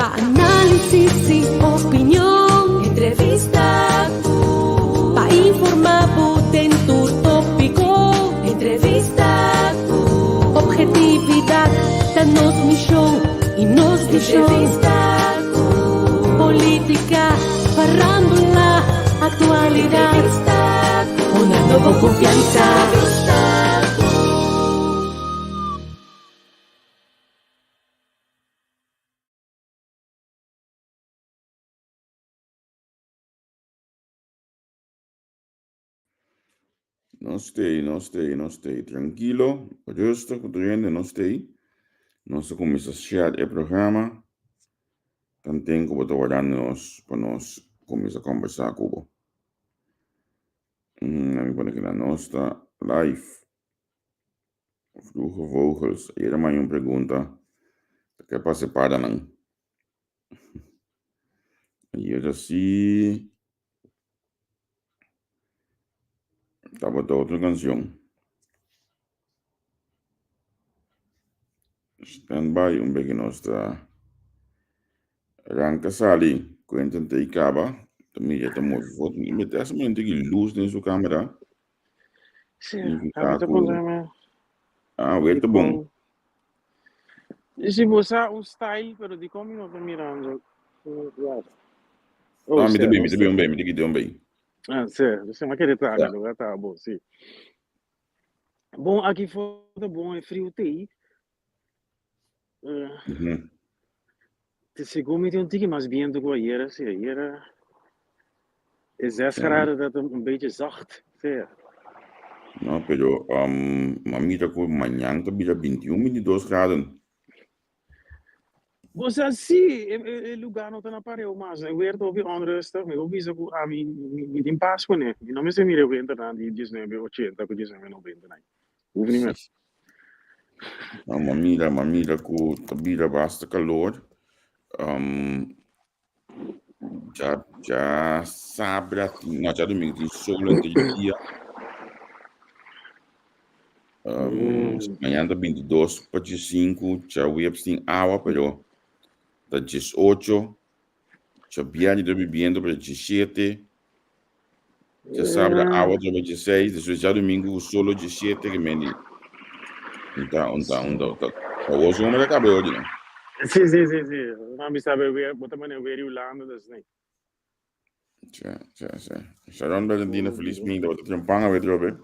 Pa análisis i opinion. Entrevista ku. Pa informá bo den tur tópiko. Entrevista ku. Objetividat ta nos mishon i nos vishon. Entrevista ku. Polítika, farándula, aktualidat. Entrevista ku. Hunando bo konfiansa. Entrevista ku. Nos stay, nos stay, nos stay tranquilo, rustig, ku tur hende, nos stay. Nos ta kuminsá share e programa. Tanten ku bo ta wardando nos pa nos kuminsá kombersá ku bo. Mm, mi pone kila nos ta live. Vroege vogels. Ayer a manda un pregunta. Ke pasa e paranan? Ayer así tabata otro canción. Stand by un beki nos ta ranka sali. Quentin ta i kaba. Ta mira ta move foto. Mi mete asa momento ki luz den su camera. Sí, Significa a mi ta ku puntra mi ah, weer te bon. dikon. Si bo sa un style, pero dikon mi no ta mirando. Ah, Oh, mi ta sí, bin, mi ta sí. bin un bay, mi ta kita un bay. Ah, sí, sí, ma kere Ja. traga, lo ta bo, sí. Bon, aki for bon e friu tei. Eh, te segun mi tin un tiki mas biento ku ayera, sí, ayera e 6 Ja. graden dat een beetje zacht, sí. No, pero ma mira ku mañan ta bira 21, 22 graden. Bo sa sí, e, e, e lugar no ta na pareu mas. E weer ta hopi onrustig. Mi por bisa ku ami mi, mi tin pas kuné. Mi no mester mira e winternan di 1980 ku 1990 nan. Hoef niet meer. No, ma mira, ma mira ku ta bira basta kalor. Dja, dja sabra, no, dja domingo tin sol henter dia. Mañana ta 22 pa 15, djaweps tin awa, pero ta 18. Djabièrnè ta bibiendo pa 17. Djasabra awa ta bai 16, despues djadumingu ku solo 17 ke men di un ta un ta un ta ta awor su homber a kaba e odi no. Sí, sí, sí, sí. Nan bisa be weer, bo ta mane weer di Hulanda, dus nee. Tja, tja, tja. Sharon Valentina, feliz minda, bo ta trempan awe trobe.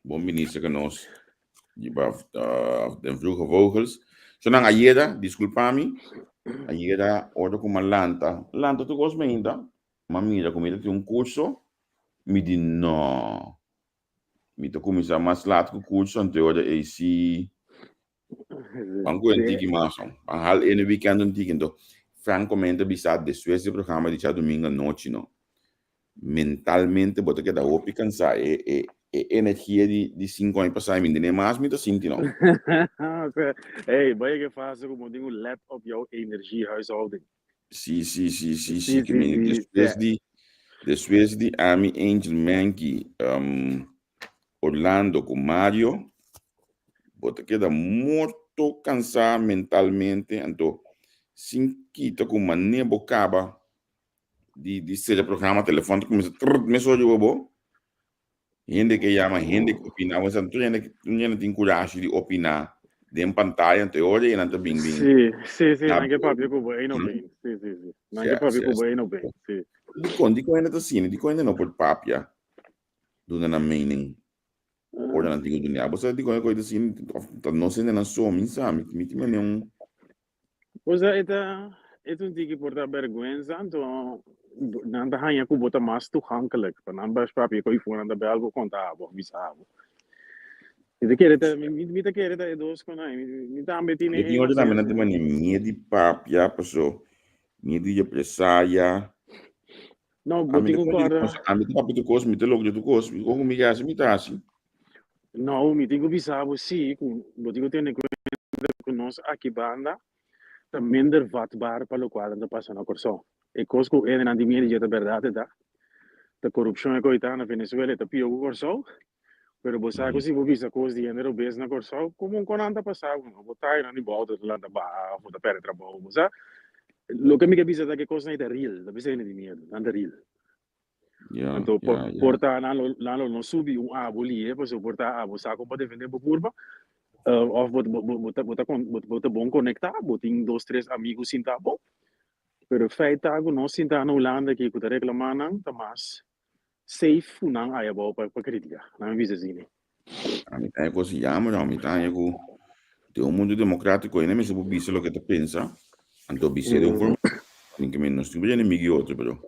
Bon bini cerca nos. Riba den Vroege Vogels. So nan ayera, disculpa mi, ayera ora ku mi a lanta, lanta tur kos mainta, Mi a mira ku mi ta tin un kurso, mi di no, mi ta kuminsá mas lat ku kurso, anto e ora ei si ban ku un tiki mas, ban hal ene wikènt un tiki. Anto frankomente bisa despues di e programa di djadumingu anochi no, mentalmente bo ta keda hopi kansá, e e e energia di di sinku aña pasá mi tene mas mi ta sinti no. Ey, bai yega e fase ku bo tin ku let op jouw energiehuishouding. Sí, sí, sí, sí, sí, que mi después di después di Ami Angel Menki, um, Orlando ku Mario, bo ta keda morto cansá mentalmente, anto sin kita ku mané bo kaba di di sera programa telefòn ta kuminsá trrrt mesora riba bo. Hende ke yama, hende ke opiná, bo sa tur hende, tur hende tin kurashi di opiná den pantaya, anto e ora ei nan ta bin bin. Sí, sí, sí, nan ke papia ku bo één op één. Sí, sí, sí. Nan ke papia ku bo één op één, sí. Dikon, dikon hende ta asina? Dikon hende no por papia duna nan mening ora nan tin ku duna? Abo sa dikon e kos ta asina? Òf ta nos hendenan so? Mi sa, mi tin manera un. Osea e ta e ta un tiki por ta bèrgwensa, anto nan ta haña ku bo ta mas toegankelijk pa nan bas papia ku ifo nan ta bèl bo konta abo, bisa abo. Mi ta kere ta mi mi ta kere ta e dos ku nan, mi tambe tin Mi e tin ora tambe nan inosensia. ta mane miedu di papia paso miedu di represaya. No, bo Ami tin ta ku konta di kòrda. kos, ami ta papia tur kos, mi ta logra tur kos, mi kon ku mi ke hasi mi ta hasi. No, mi tin ku bisa bo si ku bo tin ku tene kuenta ku nos aki banda ta minder vatbaar pa lokual nan ta pasa na Kòrsou. E kos ku hendenan tin miedu dje ta bèrdat e ta. Ta korupshon e koi ta na Venezuela e ta pió ku Kòrsou, pero bo sa ku si bo bisa kos di hende robes na Kòrsou, komo kon nan ta pasa bo no? Bo ta nan di bou ta lanta baha òf bo ta pèrdè trabou, bo sa. Loke mi ke bisa ta ke kosnan ei ta real, ta bisa hende di miedu, nan ta real. Ja, Anto por ja, ja. por ta nan lo nan lo no subi un abo lihe pasobra por ta abo sa kon pa defende bo kurpa of bo bo bo bo ta bo ta kon bo ta bon konektá, bo tin dos tres amigu sintá bon. Pero e feit ta ku nos sintá na Hulanda aki ku ta reklamá nan ta mas safe ku nan aya abou pa pa kritiká. Nan a bisa asina. A mi ta haña kos jammer, mi ta haña ku den un mundu demokratiko hende mester por bisa loke ta pensa, anto bis'é den un forma mi ke nos tin por enemigo di otro, pero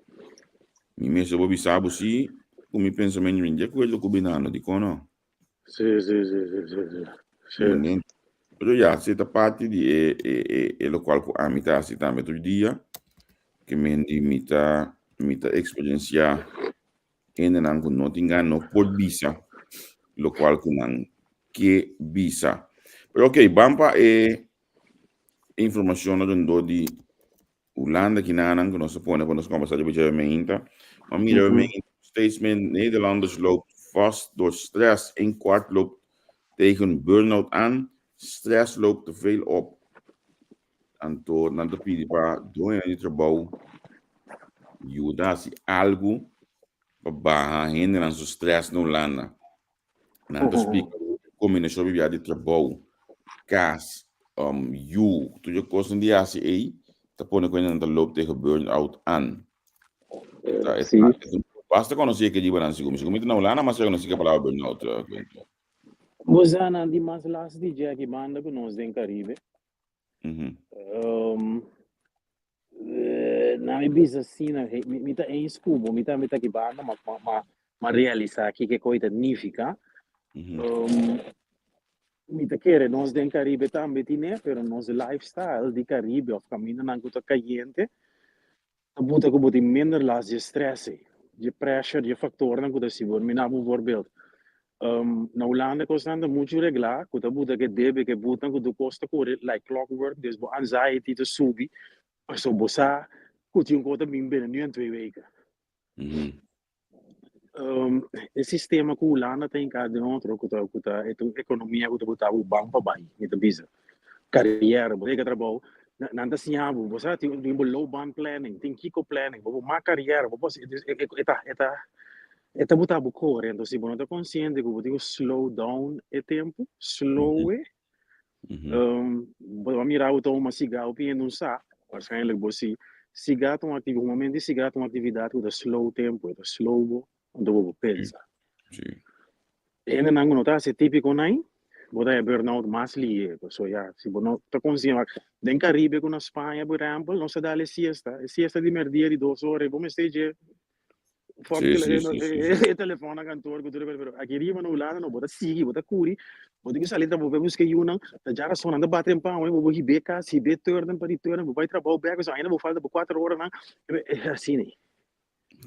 mi mester por bisa bo si ku mi pensamentu mi di akuerdo ku binando, dikon no? Sí, sí, sí, sí, sí, sí. Sí. Pero ya, si ta parti di e, e, e, e lokual ku ami ta hasi tambe tur dia, ke men di mi ta, mi ta eksperensiá hendenan ku no tin gana, no por bisa lokual ku nan ke bisa. Pero ok, ban pa e informashon rondó di Hulanda kinanan ku nos a pone pa nos kombersá riba dje meinta. Ma mira mm -hmm. Steeds meer Nederlanders loopt vast door stress. Een kwart loopt tegen burn-out aan. Stress loopt te veel op. Anto nan ta pidi pa doñonan di trabou yuda hasi algu pa baha hendenan su stress na Hulanda. Nan ta splika kombinashon bibia di trabou, kas, um, yu, tur e kosnan di hasi ei ta pone ku hendenan ta loop tegen burn-out aan. Ta, e, Sí. basta konosí e ke riba nan sigur. Mi sigur mi ta na Hulanda mas konosí ke palabra burn-out. Bo sa nan di mas las di dje aki banda ku nos den Karibe. Um, na mi bisa asina, hey, mi, mi ta eens ku bo, mi tambe ta aki banda, ma, ma, ma, ma realisa kiko e koi ta nifiká. Um, mi ta kere nos den Karibe tambe tine, pero nos lifestyle di Karibe of kamindanan ku ta kayente, ta buta ku bo tin minder last dje stress ei, dje pressure, dje faktornan ku ta hasi bo. Mi na bo un voorbeeld. Um, na Hulanda kosnan ta muchu reglá, ku ta buta ke debe, ke butnan ku tur kos ta kore like clockwork, dus bo anxiety ta subi, pasobra bo sa ku tin un kos ta bin binnen nu en twee weken. Um, e sistema ku Hulanda ta hinká den otro, ku ta, ku ta, e ta un ekonomia ku ta buta bo ban pa bai, mi ta bisa. Kariera, bo yega trabou, nan, nan ta siña bo, bo sa, tin, tin bo loopbaan planning, tin kiko planning, bo por mak kariera, bo por hasi, dus e, e, e ta, e ta, e ta buta bo kore. Entonces si bo no ta konsiente ku bo tin ku slow down e tempu, slow e, Um, bo a mira bo ta huma sigá hopi hende un sa, waarschijnlijk bo si. Sigá ta un actividad, humamento di sigá ta un actividad ku ta slow tempo, e ta slow bo, anto bo por pensa. Sí. Hendenan ku no ta hasi típiko nai, bo ta haña burnout mas lihe. Pasobra ya, si bo no ta konsiente, wak, den Caribe ku na Spaña, por ehèmpel, nos ta dal e siesta, e siesta di merdia di dos ora, i bo mester dje Fuck Sí, tele, sí, sí, sí, sí. e telefon na kantoor ku tur pero aki riba na Hulanda no, bo ta sigui, bo ta kuri, bo tin ku sali trabou bai buska yunan, ta djarason nan ta bati den pan, bo bo hib'é kas, hib'é turnen pa di turnen, bo bai trabou bèk, so ainda bo falta bo kuater oranan, asina ei.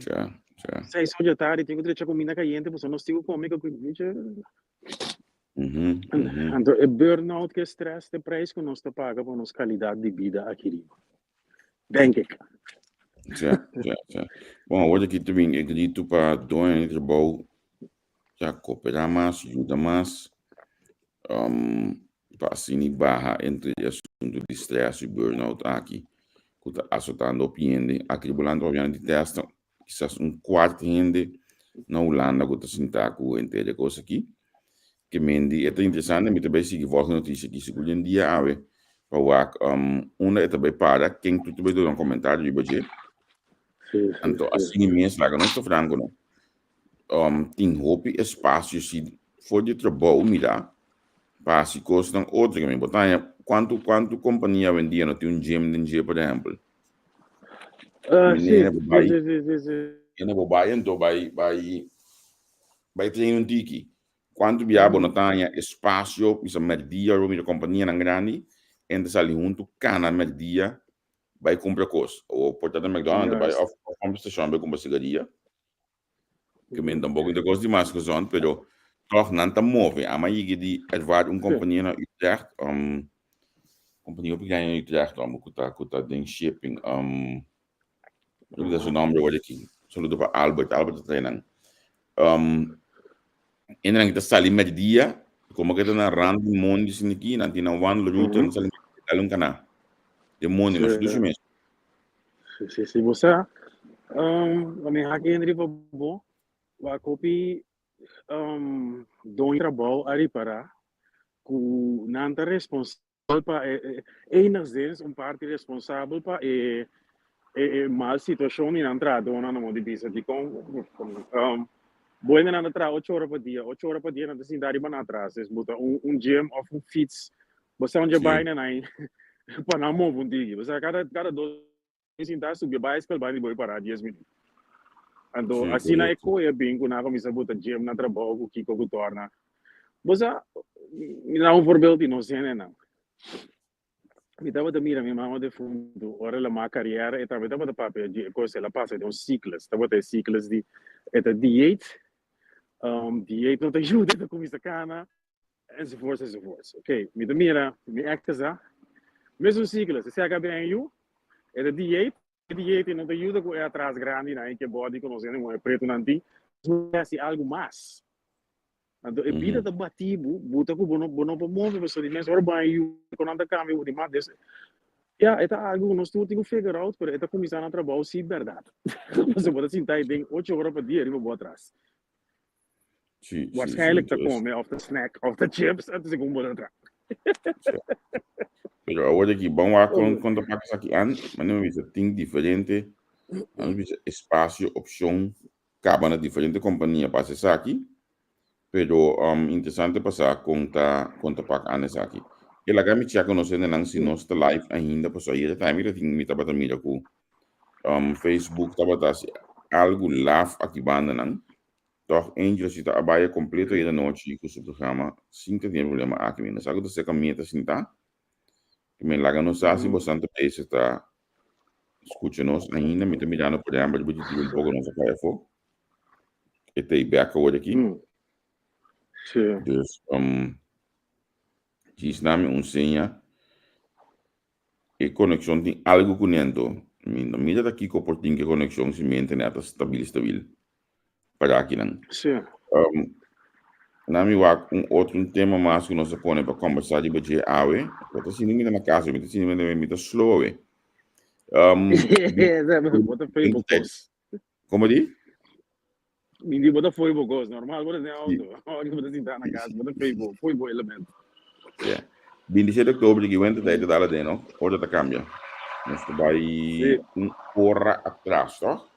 Ja, ja. Seis or di atardi tin ku drecha kuminda kayente pasobra nos tin ku kome ku Mhm, mhm. Anto e burnout ku e stress ta e prijs ku nos ta paga pa nos kalidat di bida aki riba. Denk ik. Ja, ja, ja. Bon, awor aki ta bin e gritu pa doño di trabou ya koperá mas, yuda mas, um, pa asina baha entre e asuntu di stress i burnout aki ku ta asotando hopi hende. Aki riba Hulanda pabia di testa kisas un kuart hende na Hulanda ku ta sintá ku henter e kos aki. Ke men di e ta interesante, mi ta bai sigui volg e notisia aki sigur den dia awe pa wak um, unda e ta bai para, ken tur ta bai duna un komentario riba dje. Anto asina mes laga nos ta franko no. Um, tin hopi espasio si for di trabou mira pa hasi kosnan otro. Ke men bo ta haña kuantu kuantu kompania awendia no tin un gym den dje por ehèmpel. Ah, sí, Meneer bo bai, sí, sí, sí, sí. meneer bo bai anto bai bai bai train un tiki. Kuantu bia bo no ta haña espasio, bisa mèrdia bo mira kompanianan grandi, en ta sali huntu kana mèrdia bai kumpra kos. O por ta na McDonald's bai Juist. òf òf stashon bai kumpra sigaria. Ke men tampoco ta kos di mas gezond, pero toch nan ta move. Ama yigi di ervaar un kompania na Utrecht, um, kompania hopi grandi na Utrecht, um, ku ta, ku ta den shipping, um, olbida su nomber awor aki. Saludo pa Albert, Albert ta trae nan. Um, hendenan ki ta sali merdia, como ke ta na rand di mondi sin aki, nan tin nan wandelroute, nan sali merdia, dal un kana. Den mondi, nos dushi mes. Si, si, si. Bo sa, um, mi haki Henry pa bo, wak hopi um, doño trabou a ripará ku nan ta responsabel pa e, e, enigszins un parti responsabel pa e, e, e mal situashon di nan trahadónan na modo di bisa. Dikon? Um, bo hende nan ta traha ocho ora pa dia, ocho ora pa dia nan ta sinta riba nan atras, dus bo ta un, un gym of un fiets Bo sa un dje bai na nai pa nan move un tiki. Bo sa kada kada dos sinta subi bicycle bai di bo para 10 minuut. Anto asina e koe a bin ku nan a kuminsá buta gym na trabou ku kiko ku torna. Bo sa mi ta da un voorbeeld di nos hendenan. Mi tabata mira mi mama defuntu ora el a mak kariera e tambe tabata papia di e kos el a pasa den un cyclus. Tabata e cyclus di e ta dieet, dieet no ta yuda e ta kuminsá kana. Enzovoorts, enzovoorts. Ok, mi ta mira mi ex casá, mesun ciclo, si seka ben yu, e ta dieet, e dieet no ta yuda cu e atras grandi nan, e ke body cu nos hende muhe preto nan tin, nos mester haci algo mas. Anto e bida ta bati bo, bo ta cu bo no, bo no por move pasobra di mes ora bo haña yu, cu nan ta cambia bo di mas. Des, ya, e ta algo cu nos tur tin cu figure out, pero e ta cuminsa na trabao si berdad. Pasobra bo ta sinta ahi den ocho ora pa dia riba bo atras. Sí, sí, Waarschijnlijk sí, ta dus, come of ta snack of ta chips antes di bo ta traha. sí. Pero awor aki, bon wak kon kon ta pak esaki an, manera mi bisa tin diferente, nos bisa espacio, opcion, kaba na diferente kompania pa hasi esaki, pero um, interesante pa sa kon ta kon ta pak an esaki. E laga mi cheka nos hendenan si nos ta live ainda, pasobra ayer ta mi ta tin mi tabata mira ku um, Facebook tabata hasi algu laf aki bandanan. Tòg Angel si ta a bai kompleto ayer anochi ku su programa sin ta tin e problema aki. Mi no sa ku ta serka mi e ta sintá. Mi laga nos sa si bosan ta bezig ta skucha nos ainda. Mi ta mirando por ehèmpel riba YouTube un poko nos a kai afó. E ta ei bèk awor aki. Sí. Dus, um, djis na mi un seña. E konekshon tin algu kuné anto. Mi no mira ta kiko por tin ku e konekshon si mi internet ta stabil stabil. Para akinan. Sí. Um, na mi wak un otro un tema mas ku nos a pone pa kombersá riba dje awe. Bo ta sinti mi ta na kas, mi ta sinti mi ta slow awe. Um, Bo ta fei bo kos. Komo di? Mi di bo ta foi bo kos. Normal bo ta den auto. Ora bo ta sinta na kas, bo ta fei bo, foi bo element. Yeah. 27 oktober ki wenta ta dala den, no? Ora ta cambia. Nos ta bai Sí. un ora atras, toch?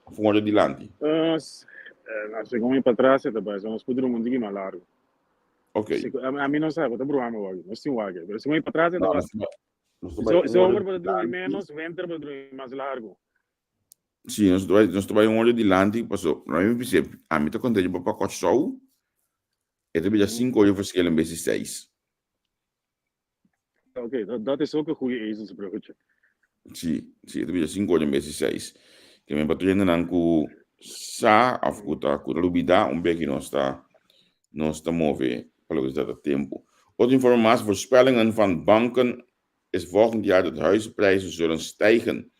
Of un ora dilanti? Uh, segun mi pa atras e ta bai, so nos por drumi un tiki mas largo. Ok. Siku, a, a mi no sabe, bo ta bruhami wak, nos tin wak, pero segun mi pa atras e ta No, bai. nos ta bai un ora Zomer bo ta drumi dilanti. menos, winter bo ta drumi mas largo. Sí, nos ta bai, nos ta bai un ora dilanti, paso, no mi bisa, a mi ta konta riba pa Kòrsou, e ta bira sinku ora verschil en bes di seis. Oké, dat, dat is ook een goede ezelsbruggetje. Sí, sí, e ta bira sinku ora en bes di seis. Ke men pa tur hendenan ku sa òf ku ta ku ta lubidá un beki nos ta nos ta move pa loke ta trata tempu. Otro informe mas, voorspellingen van banken is volgend jaar dat huizenprijzen zullen stijgen.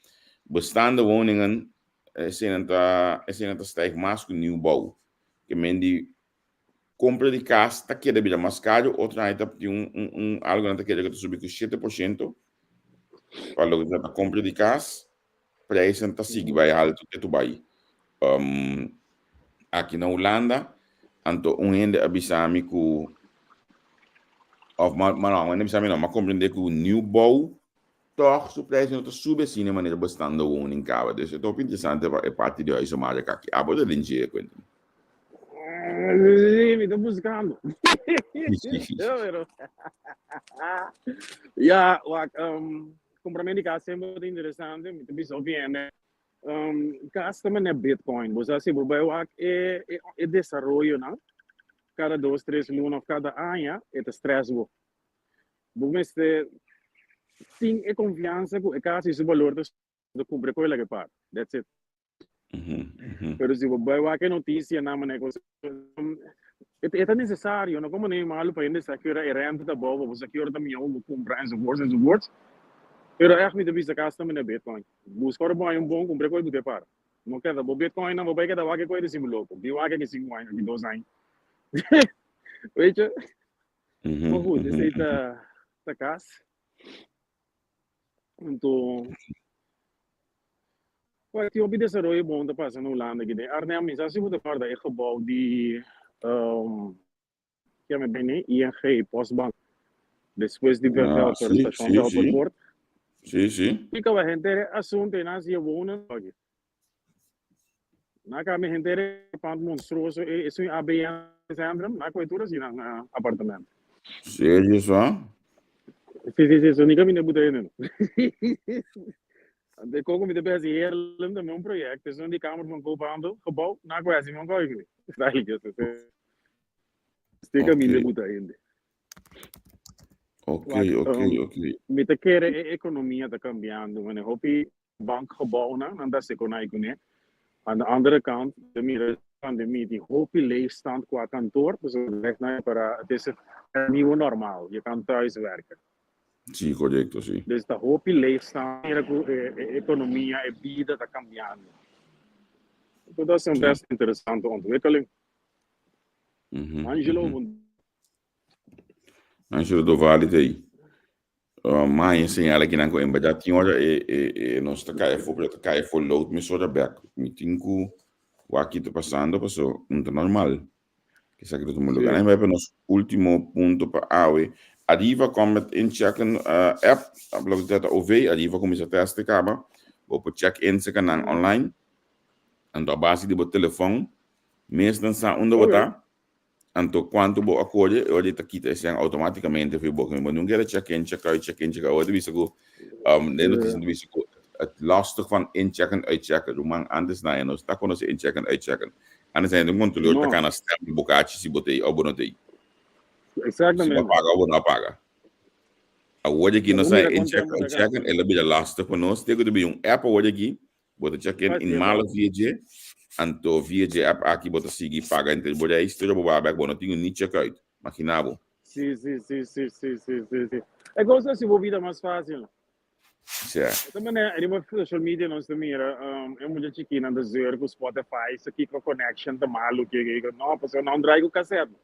Bestaande woningen eseinan ta eseinan ta stijg mas ku nieuwbouw. Ke men di kompra di kas ta keda bira mas karu, otro aña ta tin un un un algu nan ta kere ku ta subi ku 7% pa loke ta trata kompra di kas, prijzen ta sigui bai haltu ketu bai. Um, aki na Hulanda, anto un hende a bisa mi ku of ma ma no, un hende a bisa mi no, m'a komprendé ku nieuwbouw tòg su prijs no ta subi asina manera bestaande woning kaba. Dus e ta hopi interesante pa e parti di huizenmarkt aki. Abo ta den dje, Quentin? Sí, mi ta buscando. Pero, ja, wak, um, compramiento di cas semper ta interesante. Mi ta bisa hopi hende, Um, kas ta manera Bitcoin. Bo sa si bo bai wak e, e, e desaroyonan, kada dos, tres luna of kada aña, e ta stress bo. Bo mester tin e konfiansa ku e kas i su balor ta ta kumpra koe lage par. That's it. Pero si bo bai wak e notisianan manera ku e, e ta necesario, no como ne malo pa hende sa ki ora e renta ta bou, bo sa ki ora ta mihó bo kumpra enzovoorts enzovoorts. Pero echt mi ta bisa kas ta manera Bitcoin. Buska ora bo haña un bon kumpra koe ku te para. No keda bo bitcoin nan bo bai keda wak e koe di sibu loko. Bi wak aki sinku aña, aki dos aña. Weet je? Maar goed, esei ta ta kas. Anto. Wak, tin hopi desaroyo bon ta pasa na Hulanda aki den Arnhem. Mi sa si bo ta kòrda e gebou di Kiami bini ING, Postbank, despues di Velper, Stashon Velperpoort. Sí, sí. I kaba henter e asuntu ei nan hasi e wonen aki. Nan kaba henter e pand monstruoso ei, esun ABN Centrum, nan kohe tur asi nan apartamento. Serious, ha? Sí, sí, sí, so ni kaminda buta hende no. De koko mi ta pensa Heerlen tambe un proyecto, esun di Kamer van Koophandel, gebouw, nan kohe asi man kohe mi. Stika mi debuta hende. Ok, Wak, ok, ok. Mi ta kere e ekonomia ta kambiando, mane hopi bankgebouwnan nan ta hasi konai kuné. Aan de andere kant, ta mira pandemia tin hopi leegstand qua kantoor, dus recht na para het is het nieuwe normaal, je kan thuis werken. Sí, korekto, sí. Dus ta hopi leegstand, mira ku e ekonomia, e bida ta kambiando. Dat is een best interesante ontwikkeling. Angelo, bon. Angelo Dovali ta ei. Mai señala kinan ku en berdad tin ora e e e nos ta kai afó pero ta kai afó load mesora bek. Mi tin ku wak ki ta pasando paso no ta normal. Esaki ta tuma lugar. Sí. Nan bai pa nos último punto pa awe. Arriva kom met inchecken app, loke ta trata OV, Arriva kuminsá teste kaba. Bo por check in seka nan online. Anto a base di bo telefòn Mes nan sa unda bo ta, anto kuantu bo a kore, e ora ei ta kita esei outomátikamente for bo. Bo nunka era check in, check out, check in, check out. Ora ta bisa ku, den notisia ta bisa ku het lastig van inchecken, uitchecken. Ruman, antes na nos ta konosé inchecken, uitchecken. Antes na un kontrolor ta kana stempel bo kachi si bo ta ei òf bo no ta ei. Si bo a paga òf bo no a paga. Awor aki nos a inchecken, uitchecken, el a bira lastig pa nos. Te ku ta bira un app awor aki Bo ta check in in mala via dje, anto via dje app aki bo ta sigui paga henter bo reis te ora bo bai bek bo no tin ni check out. Magina bo. Sí, sí, sí, sí, sí, sí, sí, sí. E kos ta hasi bo bida mas fácil. Sè. E ta manera riba social media nos ta mira e mucha chikinan ta zeur ku Spotify sa kiko connection ta malu ke ke ke. No, pasobra nan draai ku cassette.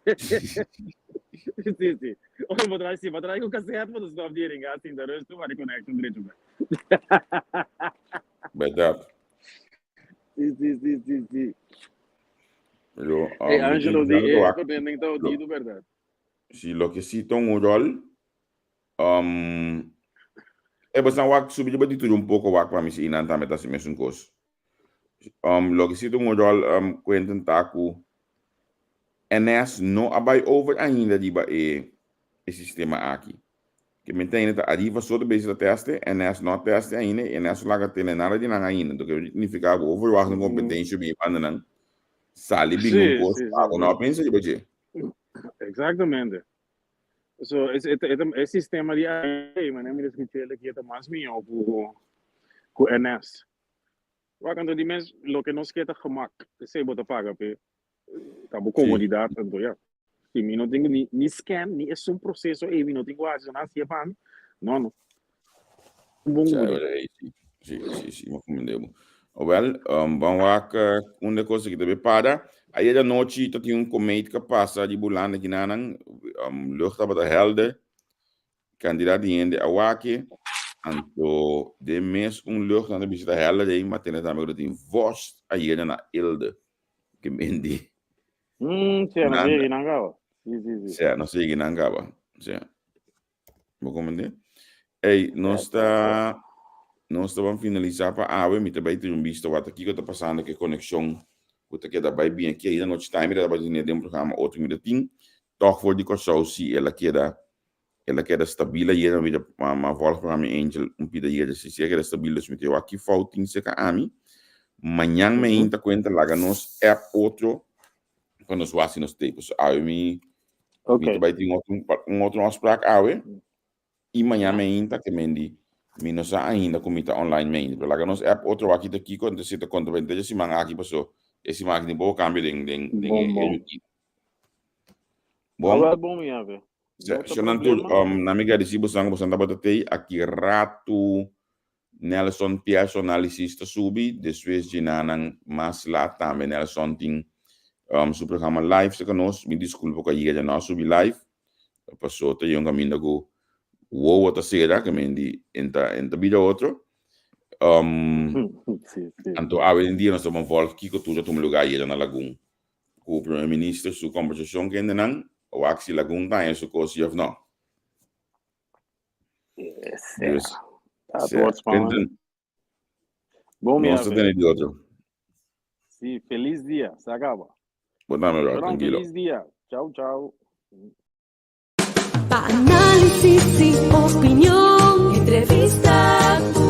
Sí, sí. Ora bo draai, si bo draai ku cassette bo ta stop di ringa sinta rustig pa di connection drecho bai. Berdad. Sí, sí, sí, sí, sí. Pero, Hey, mi tin Angelo, di claro eh, wak. verbinding ta odido, berdad. Si loke si ta un rol, e bosan wak subi riba di tur un poko wak pa mi si inan tambe ta hasi mesun kos. Loke si ta un rol, Quentin ta ku NS no a bai over ainda riba e e sistema aki. Ke men ta ainda ta ariba so ta bezig ta teste, NS no a teste ainda i NS no laga tene nada di nan ainda. Enton ke significa ku bo verwacht un kompetensha bin e banda nan sali bin un kos ku abo no a pensa riba dje. Exactamente. So es e e sistema di AI manera mi ta skuch'el aki e ta mas mihó ku ku NS. Wak anto di mes loke nos ke ta gemak, esei bo ta paga p'e. Ta bo komodidat anto ya. Si mi no tin ku ni ni scan ni esun proseso ei mi no tin ku hasi, nan hasié pa mi. No no. Un bon Sí, guri. sí, sí, sí, sí, mi a komprendé bo. Wel, ban wak un de kos ki ta be para. Ayer anochi ta tin un komeet ku a pasa riba Hulanda kinanan. Lucht tabata helder. Kantidat di hende a wak-e. Anto den mes un lucht nan ta bisa ta helder ei, ma tene tambe ku ta tin vòst ayer na Eelde. Ke men di. Sí, no sé nan kaba. Sí, sí, sí. Sí, no sé nan kaba. Sí. Bo comprende? Ey, nos ta nos ta ban finalisa pa awe. Mi ta bai tene un bista wak ta kiko ta pasando ku e konekshon ku ta keda bai bin aki. Ayi anochi tambe mi ta tabata tene den un programa otro mi ta tin. Tòg for di Kòrsou si el a keda el a keda stabil ayer mi ta ma volg pa mi Angel un pida ayer si si a keda stabil dus mi ta wak ki fout tin seka ami. Mañan mi ainda ta kuenta laga nos app otro pa nos wak si nos tei. Pasobra awe mi mi ta bai tin un otro afspraak awe i mañan mi ainda ke mendi mi no sa ainda ku mi ta online mi ainda. Pero laga nos app otro wak kita kiko entonces si ta konta pa henter e siman aki pasobra e siman aki tin poko kambio den den den e rutina. Bon. Awel bon mi ave. No ta Shonan tur, problema. na mi gradisi bosan ku bosan tabata tei. Aki ratu Nelson Pierre su analisis ta subi, despues djinanan mas lat tambe Nelson tin su programa live cerca nos. Mi disculpa ku a yega no a subi live, paso ta yega un caminda ku wowo ta cera, ke men di en ta en ta bira otro. Um, Sí, sí. Anto awe den dia nos ta ban volg kiko tur ta tuma lugar ayera na Lagun. Ku Primer Minister su kombersashon ku hendenan, wak si Lagun ta haña su kos si òf no. Sea. Dus, Dat sea. wordt spannend. Clinton, Bon, mi nos ta ave. tene di otro. Sí, felis dia. Se acaba. Bo tambe, bro. Gran Tranquilo. felis dia. Chao, chao. Pa análisis i opinion, entrevista ku.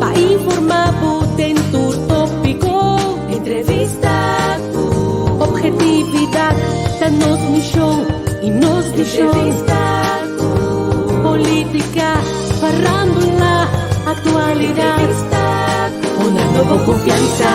Pa informá bo den tur tópiko, entrevista ku. Objetividat ta nos mishon i nos vishon. Entrevista ku. Polítika, farándula, aktualidat. Entrevista ku. Una nobo konfiansa.